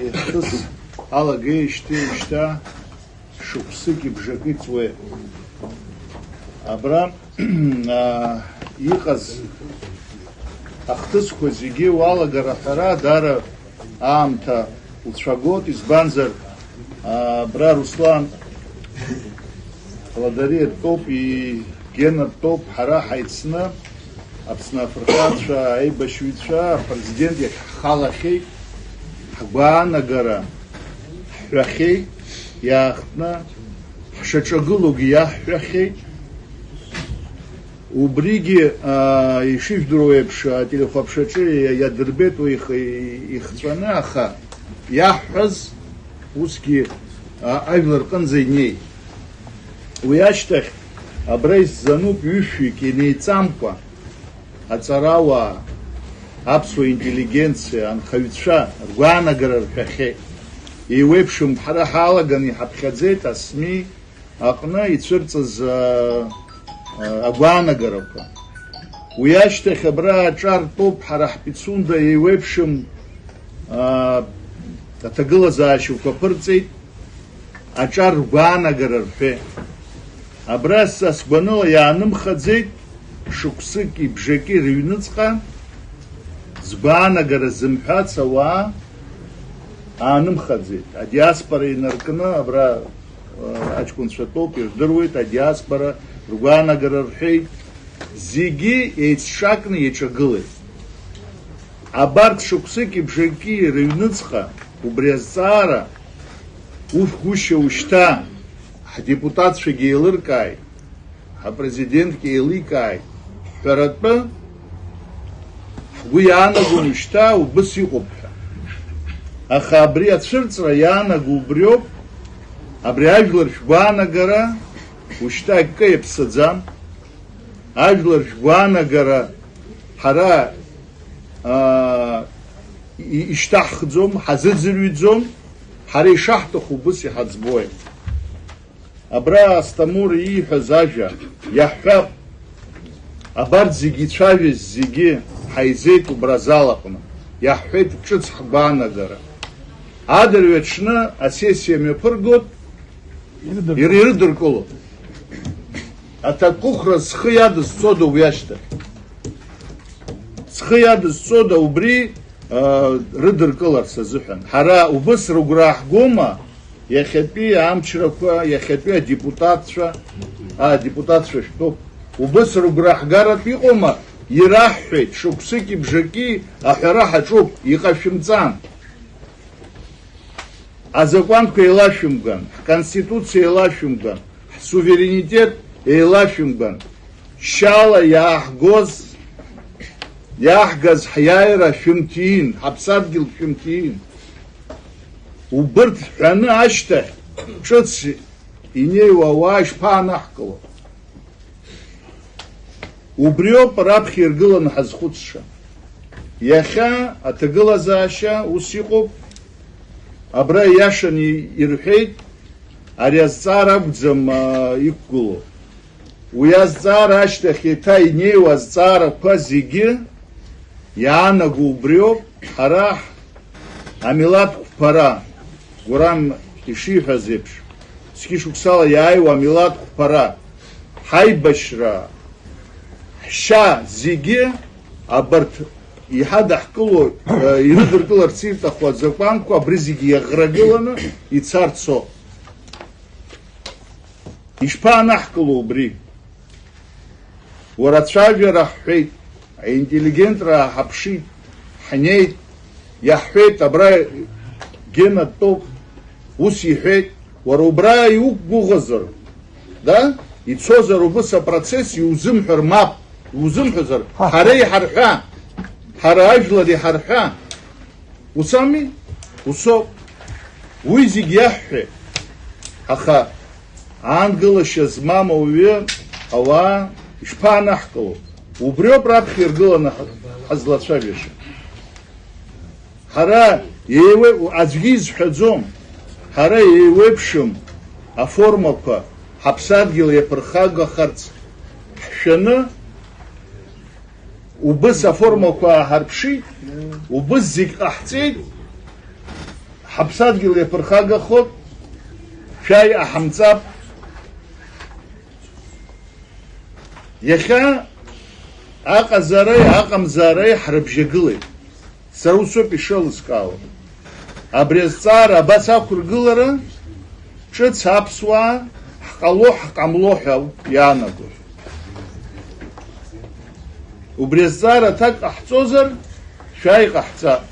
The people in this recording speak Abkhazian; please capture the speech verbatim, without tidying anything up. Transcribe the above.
Иахьтәыз алагеижьҭеи шьҭа шықәсыки бжаки ҵуеит. Абра, аа, иҟаз ахҭысқәа зегьы уалагар аҳәара даара аамҭа уцәагоит, избанзар, аа, абра Руслан Ладариа дтәоуп, и-, Гена дтәоуп, ҳара ҳаицны Аԥсны афырхацәа, аибашьыҩцәа, апрезидент иахь ҳхалахьеит, ҳгәаанагара ҳҳәахьеит, иаахтны ҳшаҿагылогьы иаҳҳәахьеит. Убригьы, аа, ишыжәдыруа еиԥш, ателехәаԥшаҿы иа-, иадырбеит уи ихы-, ихҵәаны, аха иаҳҳәаз усгьы, аа, ажәлар рҟынӡа инеит. Уи ашьҭахь абра исзануп ҩышәҩык инеиҵамкәа аҵарауаа, аԥсуа интеллигенциа, анхаҩцәа ргәаанагара рҳәахьеит. Еиуеиԥшым, ҳара ҳалаган иҳаԥхьаӡеит асми аҟны ицәырҵыз, а, а, агәаанагарақәа. Уи ашьҭахь абра аҿар тәоуп, ҳара ҳпицунда еиуеиԥшым, а, аҭагылазаашьақәа ԥырҵеит, аҿар ргәаанагара рҳәеит. Абра са сгәаныла иаанымхаӡеит, шықәсыки бжаки рыҩныҵҟа згәаанагара зымҳәац ауаа аанымхаӡеит. Адиаспора инаркны абра, э, аҷкәынцәа тәоуп, ирдыруеит, адиаспора ргәаанагара рҳәеит. Зегьы еицҿакны иаҿагылеит. Абарҭ шықәсыки бжаки рыҩныҵҟа убри азҵаара уфгәышьа ушьҭа, ҳдепутатцәагьы еилыркааит, ҳапрезидентгьы еиликааит, ҳҳәаратәы ҳгәы иаанагон ушьҭа убыс иҟоуп ҳәа. Аха абри ацәырҵра иаанаго убриоуп, абри ажәлар шәгәаанагара ушьҭа акы иаԥсаӡам, ажәлар шәгәаанагара ҳара, аа, и-, ишьҭаҳхӡом, ҳазыӡырҩӡом, ҳара ишаҳҭаху убыс иҳаӡбоит. Абра Асҭамыр ииҳәаз ажәа иаҳҳәап, абарҭ зегьы ицәажәаз зегьы ҳаизеит убра азал аҟны, иаҳҳәеит ҿыц ҳгәаанагара. Адырҩаҽны асессиа мҩаԥыргоит, ир-, ирыдыркыло. Аҭакԥхықәра зхы иадызцода уи ашьҭахь? Зхы иадызцода убри, а, рыдыркыларц азыҳәан? Ҳара убыс рыгәра ааҳгома, иахьатәи амчрақәа, иахьатәи адепутатцәа, а, адепутатцәа шәтәуп, убыс рыгәра ааҳгаратә иҟоума? Ираҳҳәеит, шықәсыки бжаки аҳәара ҳаҿуп, иҟашәымҵан. Азакәанқәа еилашәымган, ҳконституциа еилашәымган, ҳсуверенитет еилашәымган, шьала иааҳгоз, иааҳгаз ҳиааира шәымҭиин, ҳаԥсадгьыл шәымҭиин. Убырҭ ҳәаны ашьҭахь ҿыц инеиуа ауаа ишԥаанаҳкыло? Убриоуп раԥхьа иргыланы ҳазхәыцша. Иахьа аҭагылазаашьа ус иҟоуп, абра ииашаны ирҳәеит, ари азҵаара акәӡам, аа, иқәгылоу. Уи азҵаара ашьҭахь еиҭа инеиуа азҵаарақәа зегьы иаанаго убриоуп, ҳара амилаҭ қәԥара, Гәырам ишиҳәаз еиԥш, зқьышықәсала иааиуа амилаҭ қәԥара, ҳаибашьра, ҳшьа зегьы абарҭ иҳадаҳкыло, э, ирыдыркыларц ирҭаху азакәанқәа абри зегьы иаӷрагыланы ицарцо. Ишԥаанаҳкыло убри? Уара ацәажәара ҳҳәеит, аинтеллигентра ҳаԥшит, ҳнеит, иаҳҳәеит, абра Гена дтәоуп, ус иҳәеит, уара убра иуқәгәыӷызар, да? Ицозар убыс апроцесс иузымҳәар мап, иузымҳәозар, ҳара иҳарҳәа, ҳара ажәлар иҳарҳәа. Усами? Усоуп. Уи зегь иаҳҳәеит. Аха аангылашьа змам ауаҩы, ауаа ишԥаанаҳкыло? Убриоуп раԥхьа иргыланы ҳа-, ҳазлацәажәаша. Ҳара еиуе-, аӡәгьы изҳәаӡом. Ҳара еиуеиԥшым аформақәа ҳаԥсадгьыл иаԥырхагахарц ҳшәаны, убыс аформақәа ааҳарԥшит, убыс зегь ҟаҳҵеит, ҳ-, Ҳаԥсадгьыл иаԥырхагахоит, шәааи иҟаҳамҵап. Иахьа аҟазаараи аҟамзаараи ҳрыбжьагылеит. Сара усоуп ишеилыскаауа. Абри азҵаара абас ақәыргылара ҿыц аԥсуаа ҳҟало-ҳҟамло ҳәа ауп иаанаго. Убри азҵаара аҭак ҟаҳҵозар, шәааи иҟаҳҵап.